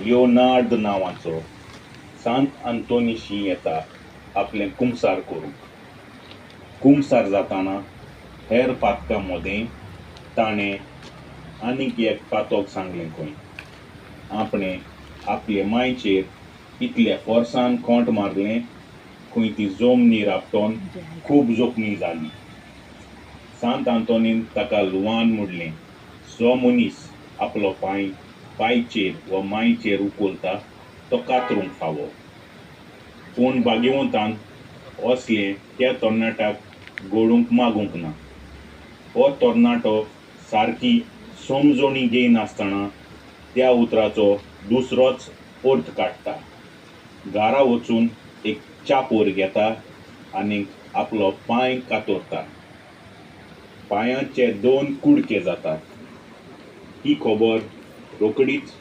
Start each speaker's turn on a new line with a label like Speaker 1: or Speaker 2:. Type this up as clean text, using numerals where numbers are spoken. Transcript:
Speaker 1: लियोनार्द नांवाचो सांत आंतोनिशीं येता आपलें कुमसार करूंक. कुमसार जाताना हेर पातकां मोदें ताणें आनीक एक पातोक सांगलें खंय. आपणें आपले मांयचेर इतले फोर्सान खोंट मारलें खंय ती जमनीर आपटोन खूब जखमी जाली. सांत आंतोनीन ताका लुवान म्हणलें, जो मनीस आपलो पांय पायचेर वा मांयचेर उखलता तो कातरूंक फावो. पूण भाग्यवंतान असलें त्या तरणाट्याक घडूंक मागूंक ना. हो तरणाटो सारकी समजणी घेयनासतना त्या उतराचो दुसरोच अर्थ काडटा. घरा वचून एक चापोर घेता आनीक आपलो पांय कातरता. पांयाचे दोन कुडके जातात. ही खबर रोखडीच